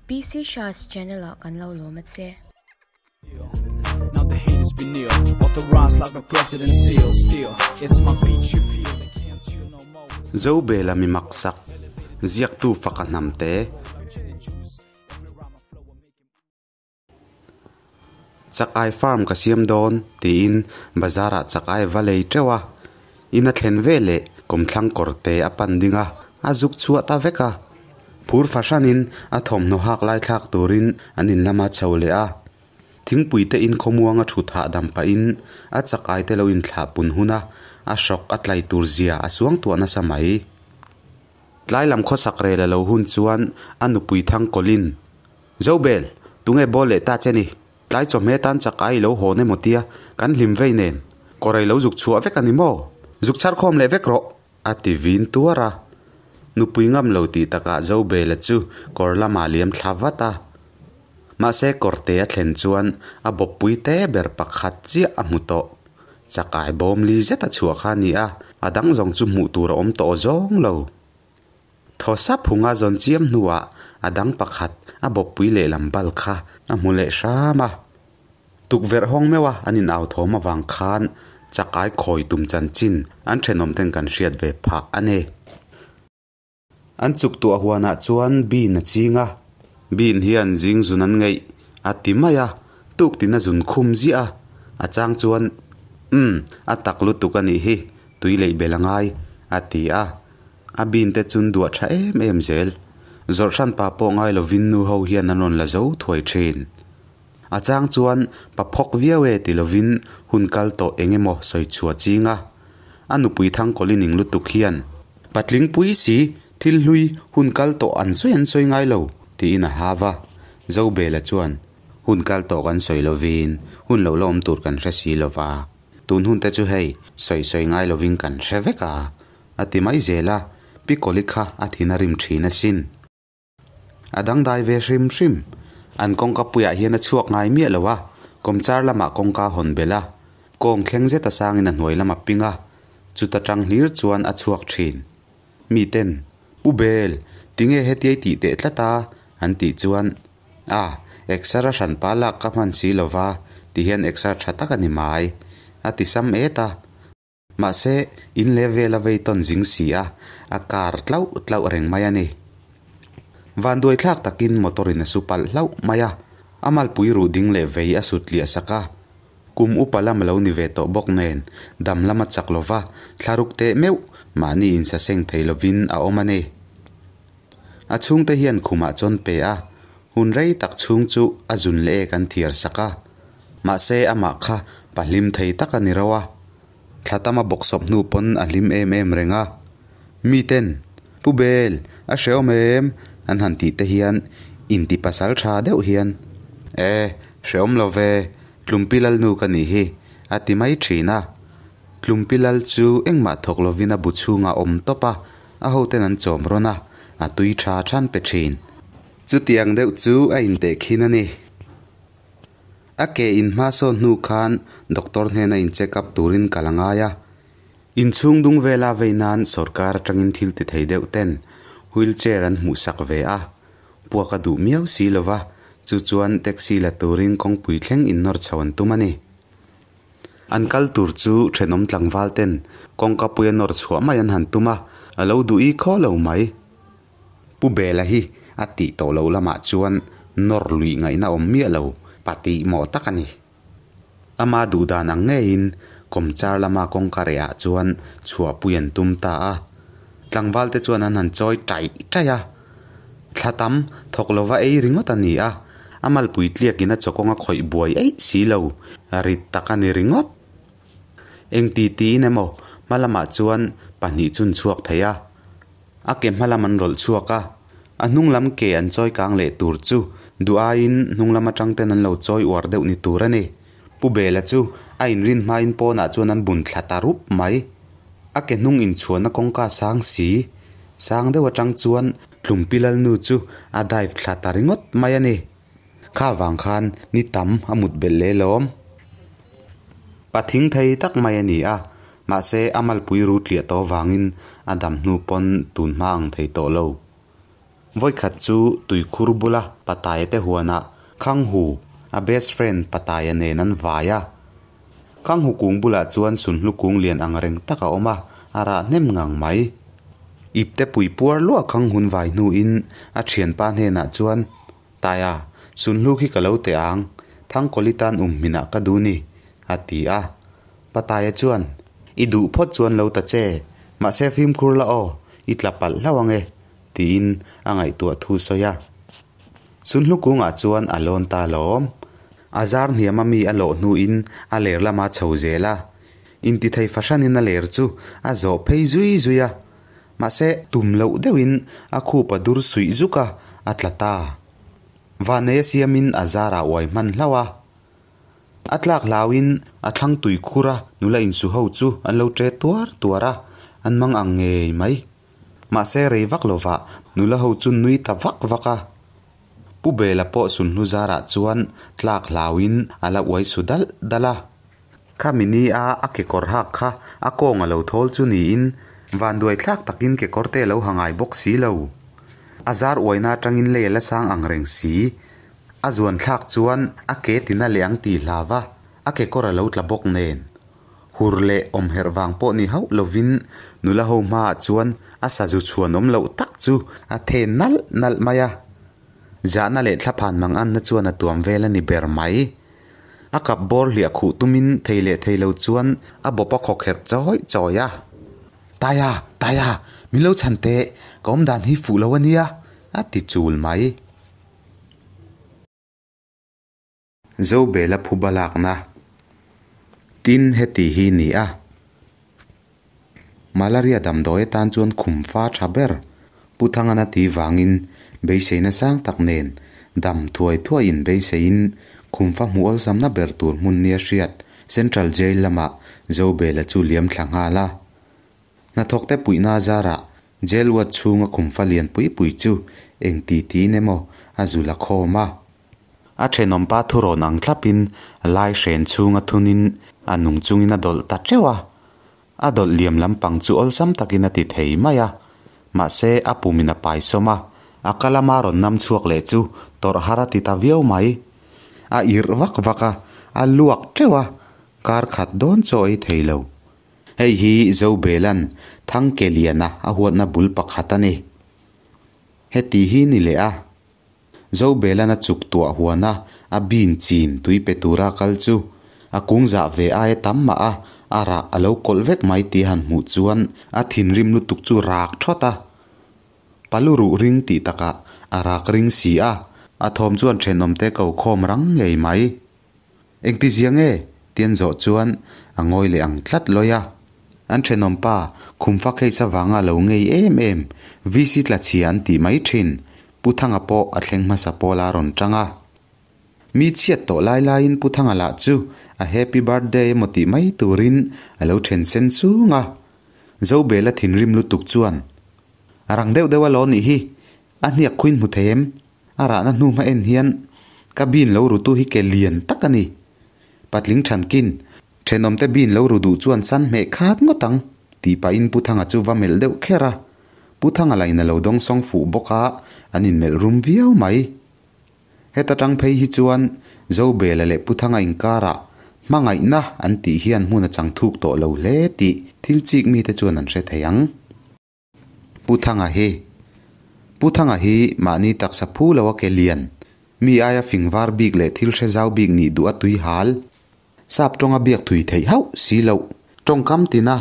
PC Shah's channel ah kan lo lawm a che. Zobela mi maksak, ziaktu faka hnamte. Chakai farm ka siam dawn tiin bazar ah chakai va lei teuh a, in a thlen veleh kawmthlang kawr te a pan ding a, a zuk chhuah ta vek a. Phur fahran in a thawmhnaw hak lai thlak turin an in lama chho leh a. Thingpui te in khawmuang a thut hahdam pah in a chakai te lo inthlah pun hun a, a hrawk a tlai tur zia a suangtuah nasa mai. Tlai lam khawsak rel a lo hun chuan a nupui thang kawlhin, Zobel, tunge bawl leh ta che ni? Tlai chawhmeh tan chak ai lo hawn emaw tia kan hlim vei nen, kawrei lo zuk chhuah vek a ni maw? Zuk chhar khawm leh vek rawh! a ti vin tuar a. Nupui ngam lo tih takah Zobela chu kawr lamah liam thla vat a. Mahse kawrte a thlen chuan a bawppui te ber pakhat chiah a hmu tawh. Chakai bawm li zet a chhuah kha a ni a, a dang zawng chu hmuh tur a awm tawh zawng lo. Thaw sap hunga zawn chiam hnuah a dang pakhat a bawppui lehlam bal kha a hmu leh hram a. Tukverh hawng meuh a an inau thawm avang khan chakai khawi tum chanchin an thenawm ten kan hriat ve phah a ni. An chuk tuah huanah chuan bean a ching a. Bean hian zing zun an ngeih a ti mai a, tuk tin a zun khum ziah a. A chang chuan, Umm, a tak lutuk a nih hi, tui leih bel a ngai, a ti a. A bean te chun duah tha em em zel. Zawrh hran pa pawh ngai lovin nu ho hian an rawn la zo thuai thin. A chang chuan pa phawk viau e ti lovin hun kal tawh eng emaw sawi chhuah ching a. A nupui thangkawlin ing lutuk hian, Patling pui si, thil hlui hun kal tawh an sawi an sawi ngai lo, tiin a hav a. Zobela chuan, Hun kal tawh kan sawi lovin hun lo la awm tur kan hre si lo va, tun hun te chu hei sawi sawi ngai lovin kan hre vek a, a ti mai zel a, Pi Kawli kha a thin a rim thin asin. A dangdai ve hrim hrim. An kawngka puiah hian a chhuak ngai miah lo a, kawmchar lamah kawngka hawn belh a, kawng thleng zet a sangin a hnuai lam a ping a, chuta tang hlir chuan a chhuak thin. Miten, Pu Bel, tinge hetiai tih teh tlat a? an tih chuan, A, exer a hranpa lak ka hman si lo va, ti hian exer tha tak a ni mai, a ti sam et a. Mahse, in leh vel a vei tawn zing si a, a kar tlauh tlauh reng mai a ni. Vanduai thlak takin motor in a su palh hlauh mai a, a malpui ruh ding leh vei a sut tliah sak a. Kum upa lam a lo ni ve tawh bawk nen, dam lam a chak lova, thlaruk teh meuh mahni insaseng thei lovin a awm a ni. A chhungte hian khumah chuan pe a, hun rei tak chhung chu a zun leh ek an thiar sak a. Mahse, amah kha pa hlim thei tak a ni reuh a. Thla tama bawksawp hnu pawn a hlim em em reng a. Miten, Pu Bel, a hrehawm em? an han tih te hian inti pasal tha deuh hian, E, hrehawm lo ve, Tlumpi Lalnu ka nih hi, a ti mai thin a. Tlumpi Lal chu engmah thawk lovin a bu chhungah a awm tawp a, a hoten an chawm rawn a, a tui tha than pe thin. Chutiang deuh chu a intehkhin a ni. A ke in hma sawn hnu khan doctor hnena in check up turin kal a ngai a. Inchhung dung vela vei nan sorkar atangin thil ti thei deuh ten wheel chair an hmuh sak ve a. Puak a duh miau si lova, chu chuan taxi la turin kawngpui thleng in nawr chho an tum a ni. An kal tur chu thenawm tlangval ten kawngka pui a nawr chhuah mai an han tum a, a lo duh i khaw lo mai. Pu Bela hi a tih tawh loh lamah chuan nawr luih ngaihna awm miah lo pa tih mawh tak a ni. Ama duh dan ang ngeiin kawmchar lama kawngka rehah chuan chhuahpui an tum ta a. Tlangval te chuan an han chawi taih taih a. Thla tam thawk lova ei ringawt a ni a, a malpui tliakin a chawkawng a khawih buai eih si lo, rit tak a ni ringawt. Eng ti tiin emaw hma lamah chuan pahnih chun chhuak thei a. A ke hma lam an rawlh chhuak a, a hnung lam ke an chawi kang leh tur chu duh aiin hnung lam atang ten an lo chawi uar deuh ni tur a ni. Pu Bela chu a inrin hmain pawnah chuan an bun thla ta rup mai. A ke hnung inchhuahna kawngka sang si sang deuh atang chuan Tlumpi Lalnu chu a dive thla ta ringawt mai a ni. Kha vang khan ni tam a mut belh leh lawm. Pathing thei tak mai a ni a, mahse a malpui ru tliah tawh vangin a dam hnu pawn tun hma ang thei tawh lo. Vawikhat chu tuikhur bula Pataya te huanah Khanghu, a best friend Pataya nen an vai a. Khanghu kung bulah chuan sunhlu kung lian ang reng tak a awm a, a rah hnem ngang mai. Ipte pui puar luah Khanghun vai hnuin a thianpa hnenah chuan, Taia, sunhlu khi ka lo teh ang, Thangkawli tan um hminah ka duh ni, a ti a. Pataya chuan, I duh phawt chuan lo ta che, mahse fimkhur la aw, i tla palh hlauh ang e, tiin a ngaihtuah thu sawi a. Sunhlu kungah chuan a lawn ta lawm. A zar hniam a mi a lawh hnuin a ler lama chho zel a. Intithei fahranin a ler chu a zawh phei zui zui a. Mahse, tum loh deuhin a khup a dur suih zuk a, a tla ta. Vanneia siamin a zarah uai hman hlauh a. A tlak hlauin a thlang tui khur a, nula insu ho chu an lo ṭe tuar tuar a, an mang ang ngei mai. Mahse rei vak lovah nula ho chu nui ta vak vak a. Pu Bela pawh sunhlu zarah chuan tlak hlauin a la uai su dalh dalh a. Khami ni a a kekawr hak kha a kawng a lo thawl chu niin vanduai thlak takin kekawr te a lo ha ngai bawk si lo. A zar uaina atangin lei a la sang ang reng si. A zuan thlak chuan a ke tina leh ang tih hlau a, a kekawr a lo tla bawk nen. Hur leh awmherh vang pawh ni hauh lovin nula ho hmaah chuan a sazu chhuan awm loh tak chu a then nalh nalh mai a. Zahna leh thlaphan mang anna chuan a tuam vel a ni ber mai. A kap bawr hliah khuh tumin thei leh thei lo chuan a bawp a khawkherh chawi chawi a. Taia! Taia! Min lo chhan teh! Ka awmdan hi fuh lo a nia! a ti chul mai. Zobela phuba lakna tin heti hi ni a. Malaria damdawi atan chuan khum fa tha ber Pu Thangana ti vangin beiseina sang tak nen dam thuai thuaiin beiseiin khum fa hmuh awlsamna ber tur hmun nia hriat Central Jail lamah Zobela chu liam thla nghal a. Hnathawkte puihna zarah Jail ward chhunga khum fa lian pui pui chu eng ti tiin emaw a zu la khawm a. A thenawmpa thurawn ang thlapin lai hren chhunga thunin a nung chungin a dawlh ta teuh a. A dawlh liam lampang chu awlsam takin a ti thei mai a. Mahse a pumin a paisawm a, a ka lama rawn nam chhuak leh chu tawrh har a ti ta viau mai. A irh vak vak a, a luak teuh a, kar khat dawn chaw ei thei lo. Hei hi Zobela'n Thangkeliana a huatna bul pakhat a ni. Heti hi ni leh a. Zobela'n a chuk tuah huana a bin chin tui pe tura kal chu a kung zah ve aia tam mah a, a rah a lo kawlh vek mai tih a han hmuh chuan a thinrim lutuk chu rak thawt a. Palu ruh ring tih takah a rak ring si a, a thawm chuan thenawmte ko khawm rang ngei mai. Engti zia nge? Tian zawh chuan a ngawi leh ang tlat lawi a. An thenawm pa, khumfa case avanga lo ngei em em, VC tla chhia an tih mai thin, Pu Thanga pawh a thleng hmasa pawl a rawn tang a. Mi chhiat tawh lai laiin Pu Thanga lah chu a happy birthday emaw tih mai turin a lo then sen chung a. Zobela thinrim lutuk chuan, A rang deuh deuh a lo nih hi, a hniak khuin hmu thei em? A rahna hnu hma en hian ka bin lo rutu hi ke lian tak a ni. Patling Thankin, thenawmte bin lo ru duh chuan san hmeh khat ngawt ang, tih pahin Pu Thanga chu va melh deuh kher a. Pu Thanga lah in a lo dawng sawng fuh bawk a, an inmelh rum viau mai. Heta tang phei hi chuan Zobela leh Pu Thanga inkarah hmangaihna an tih hian hmun a chang thuk tawh lo hle tih thil chik mite chuan an hre thei ang. Pu Thanga hi Pu Thanga hi mahni taksa phu lo a ke lian, mi aia fing var bik leh thil hre zau bik nih duh a tui hal. Sap tawnga biak thui theih hauh si loh. Tawngkam tina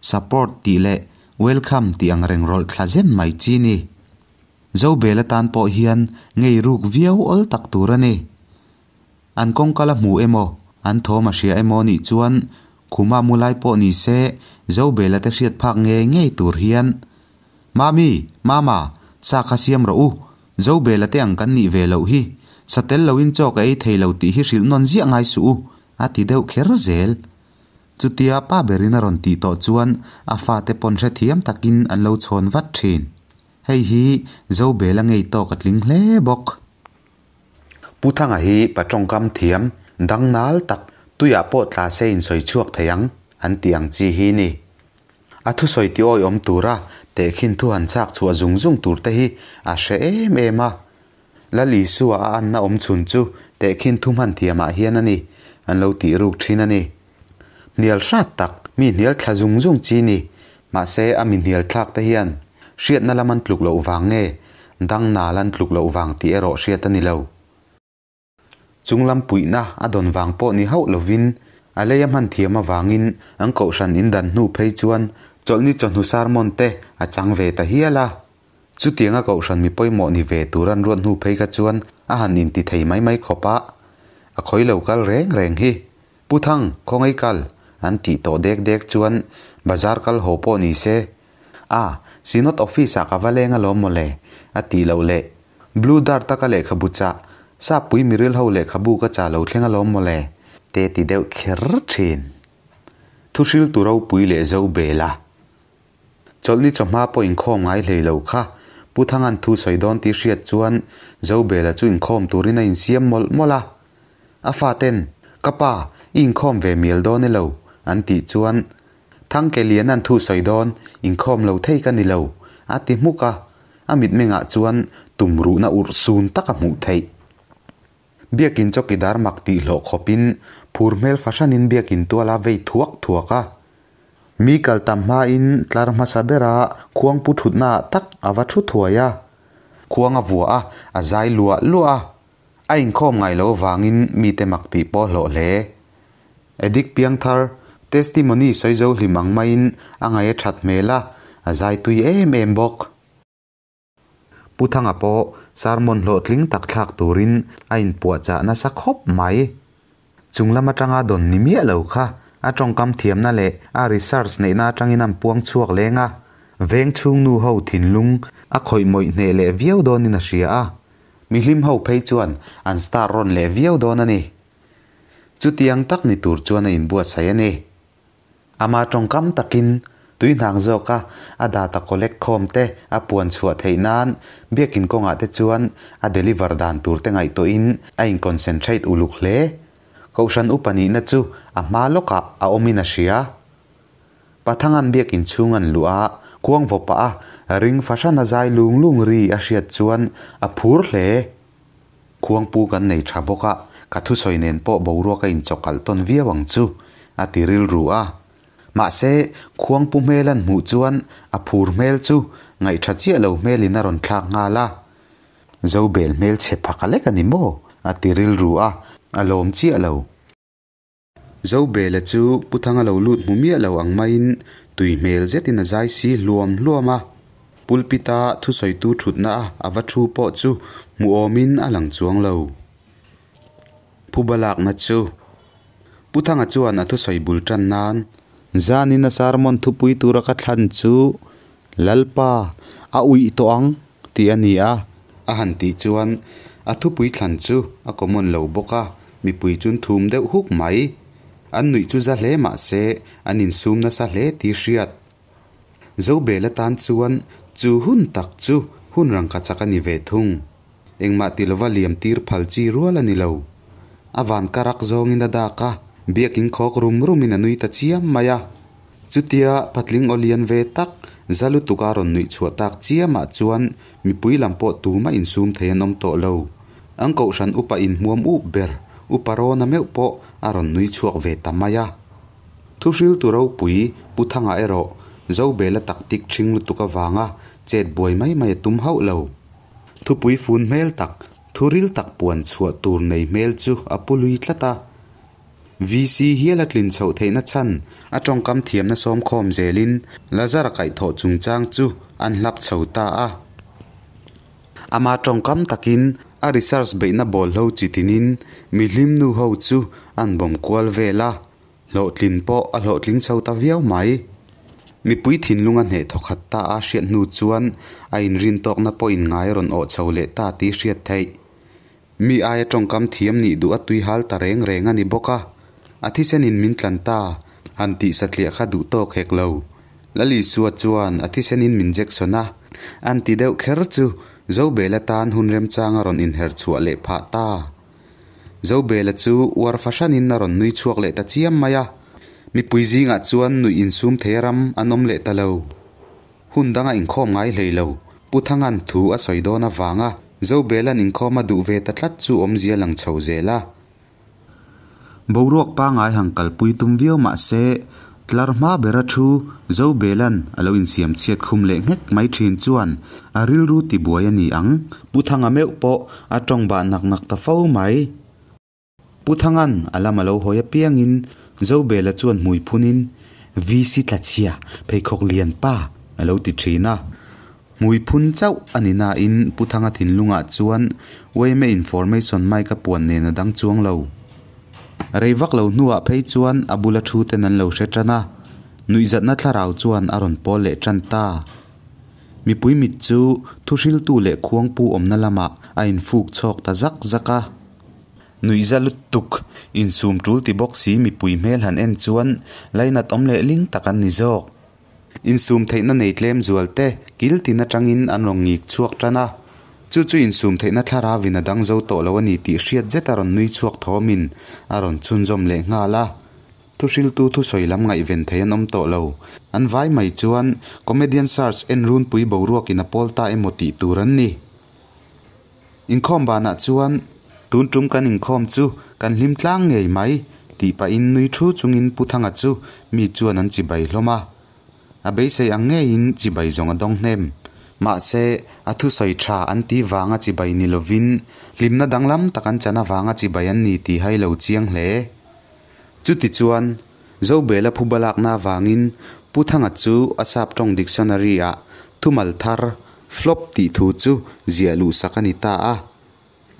support tih leh welcome tih ang reng rawlh thla zen mai chi ni. Zobel atan pawh hian ngei ruk viau awl tak tur a ni. An kawngka la hmu emaw, an thawm a hria emaw nih chuan khuma mu lai pawh ni se Zobela te hriat phak ngei ngei tur hian, Mami, Mama, sa kha siam rawh u, Zobela te ang kan nih ve loh hi, sa tel loin chaw ka ei thei lo tih hi hrilh nawn ziah ngai suh u, a ti deuh kher zel. Chutia pa berin a rawn tih tawh chuan a fate pawn hrethiam takin an lo chhawn vat thin. Hei hi Zobela ngei tawk a tling hle bawk. Pu Thanga hi pa tawngkam thiam, dang nal tak, tuiah pawh tla se in sawi chhuak thei ang, an tih ang chi hi ni. A thusawi ti awihawm tura Tehkhin thu han chhak chhuah zung zung tur te hi a hre em em a. Lal Isua a anna awm chhun chu tehkhin thu hman thiamah hian a ni, an lo tih ruk thin a ni. Hnial hrat tak, mi hnial thla zung zung chi ni. Mahse, a mi hnial thlak te hian hriatna lam an tluk loh vang nge, dang nal an tluk loh vang tih erawh hriat a ni lo. Chunglam puihna a dawn vang pawh ni hauh lovin a lei a hman thiam avangin an kohhran in dan hnu phei chuan chawlhni chawhnu sermon te a chang ve ta hial a. Chutianga kohhran mi pawimawh ni ve tur an ruat hnu phei kha chuan a han inti thei mai mai khawp a, a khawi lo kal reng reng hi. Pu Thang, khawngaih kal, an tih tawh dek dek chuan bazar kal haw pawh ni se. A, Synod office ah ka va leng alawm mawle, a tih loh leh. Blue Dart a ka lehkhabu chah, Sappui miril ho lehkhabu ka chah lo thleng alawm mawle, te ti deuh kher thin. Thuhriltu ropui leh zo bel a. Chawlhni chawhma pawh inkhawm ngai hlei lo kha. Pu Thanga'n thu sawi dawn tih hriat chuan Zobela chu inkhawm turin a insiam mawlh mawlh a. A faten, Ka pa, i inkhawm ve mial dawn e lo, an tih chuan, Thangke Liana'n thu sawi dawn, inkhawm lo thei ka ni lo, a ti hmuk a. A mitmengah chuan tumruhna urhsun tak a hmuh theih. Biakin chawkidar mak tih hlawh khawpin phur hmel fahranin biakin tuala vei thuak thuak a. Mi kal tam hmain tlar hmasa bera khuangpu thutnaah tak a va thu thuai a. Khuang a vuah a, a zai luah luah a. A inkhawm ngai lo vangin mite mak tih pawh hlawh hle. Edik piangthar, testimony sawi zo hlim ang maiin a ngaih a that hmel a, a zai tui em em bawk. Pu Thanga pawh sermon hlawhtling tak thlak turin a inpuahchah nasa khawp mai. Chung lam atanga dawn ni miah lo kha a tawngkam thiamna leh a research neihna atangin an puang chhuak leng a, veng chhung nu ho thinlung a khawih mawih hneh leh viau dawnin a hria a, mihlim ho phei chuan an star rawn leh viau dawn a ni. Chutiang tak ni tur chuan a inbuatsaih a ni. Ama tawngkam takin tui hnang zawka a data collect khawm te a puan chhuah theih nan biakin kawngah te chuan a deliver dan tur te ngaihtuahin a in concentrate uluk hle. Kohhran upa nihna chu a hma lawkah a awmin a hria. Pathangan biakin chhung an luh a, kuang vaw pah a ring fahran a zai lung lung ri a hriat chuan a phur hle. Khuangpu kan nei tha bawk a, ka thusawi nen pawh boruak a inchawkalh tawn viau ang chu, a ti rilru a. Mahse, Khuangpu hmel an hmuh chuan a phur hmel chu ngaihṭha chiah lo hmelin a rawn thlak nghal a. Zobel hmel chhe phaka lek a ni maw? a ti rilru a, a lawm chiah lo. Zobela chu Pu Thanga lo lut hmu miah lo ang maiin tui hmel zetin a zai si hluam hluam a. Pulpit-a thusawitu thutna a a va thu pawh chu hmuhawmin a lang chuang lo. Phuba lakna chu Pu Thanga chuan a thusawi bul tan nan, Zanin a sermon thupui tura ka thlan chu Lalpa a uih tawh ang tih a ni a. A han tih chuan a thupui thlan chu a common lo bawk a, mipui chun thum deuh huk mai. An nuih chu za hle mah se an insum nasa hle tih hriat. Zobel atan chuan chu hun tak chu hun rangkha chak a ni ve thung. Engmah ti lova liam tir phal chi rual a ni lo. A van ka rak zawngin a dak a, biakin khawk rum rumin a nui ta chiam mai a. Chutia patling aw lian ve tak, za lutuk a rawn nuih chhuah tak chiamah chuan mipui lam pawh tumah insum thei an awm tawh lo. An kohhran upa inhmuam up ber, Upa Rawna meuh pawh a rawn nui chhuak ve ta mai a. Thuhriltu ropui Pu Thanga erawh Zobela taktik ṭhing lutuk avanga chet buai mai mai a tum hauh lo. Thupui fun hmel tak, thuril tak puan chhuah tur nei hmel chu a pu lui tlat a. VC hial a tlin chhoh theihna chhan a tawngkam thiamna sawmkhawm zelin Lazar a kaihthawh chungchang chu an hlap chho ta a. Ama tawngkam takin a research beihna bawlhlo chi tinin mihlim nu ho chu an bawm kual vel a. Hlawhtlin pawh a hlawhtling chho ta viau mai. Mipui thinlung a hneh thawkhat ta a hriat hnu chuan a inrin tawkna pawh in ngai rawn awh chho leh ta tih hriat theih. Mi aia tawngkam thiam nih duh a tui hal ta reng reng a ni bawk a. A thisen in min tlan ta, han tih satliah kha duh tawk hek lo. Lal Isua chuan a thisen in min Jackson a, an ti deuh kher chu Zobela tan hun remchang a rawn inher chhuah leh phah ta. Zobela chu uar fahranin a rawn nui chhuak leh ta chiam mai a, mipui zingah chuan nuih insum thei a ram an awm leh ta lo. Hun danga inkhawm ngai hlei lo, Pu Thanga'n thu a sawi dawn avanga Zobela'n inkhawm a duh ve ta tlat chu awmzia lang chho zel a. Boruak pangngai han kalpui tum viau mah se, tlar hma bera thu Zobela'n a lo insiam chhiat khum leh nghek mai thin chuan a rilru tibuai a ni ang. Pu Thanga meuh pawh a tawng bah nak nak ta fo mai. Pu Thanga'n a lam a lo hawi apiangin Zobela chuan hmui phunin, VC Tlachhia, pheikhawk lian pa, a lo ti thin a. Hmui phun chauh a ni nain Pu Thanga thinlungah chuan yma information mic a puan nen a dang chuang lo. Rei vak lo hnuah phei chuan a bula thu ten an lo hre tan a, nuihzatna thlarau chuan a rawn pawl leh tan ta. Mipui mit chu thuhriltu leh khuangpu awmna lamah a infuk chhawk ta zak zak a. Nuihza lutuk, insum tul ti bawk si mipui hmel han en chuan lainat awm leh ling tak an ni zawk. Insum theihna nei tlem zual te kil tin atangin an rawn ngik chhuak tan a. Chu chu insum theihna thlarauin a dang zo tawh lo a ni tih hriat zet a rawn nui chhuak thawmin a rawn chhunzawm leh nghal a. Thuhriltu thusawi lam ngaihven thei an awm tawh lo. An vai mai chuan comedian search en runpui boruakin a pawl ta emaw tih tur an ni. Inkhawm banah chuan tun tum kan inkhawm chu kan hlim tlang ngei mai tih pahin nui thu chungin Pu Thanga chu mi chuan an chibai hlawm a. A beisei ang ngeiin chibai zawng a dawng hnem. Mahse, a thusawi tha an tih vanga chibai ni lovin hlimna danglam tak an chan avanga chibai an ni tih hai lo chiang hle. Chuti chuan, Zobela phuba lakna avangin Pu Thanga chu a sap tawng dictionary-ah thumal thar Flop tih thu chu ziah luhsak a ni ta a.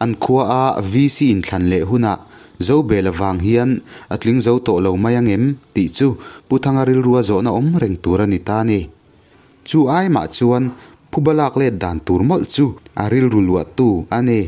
An khua a VC inthlan leh hunah Zobel avang hian a tling zo tawh lo mai angem tih chu Pu Thanga rilrua zawhna awm reng tur a ni ta a ni. Chu ai mah chuan phuba lak let dan tur mawlh chu a rilru luahtu a ni.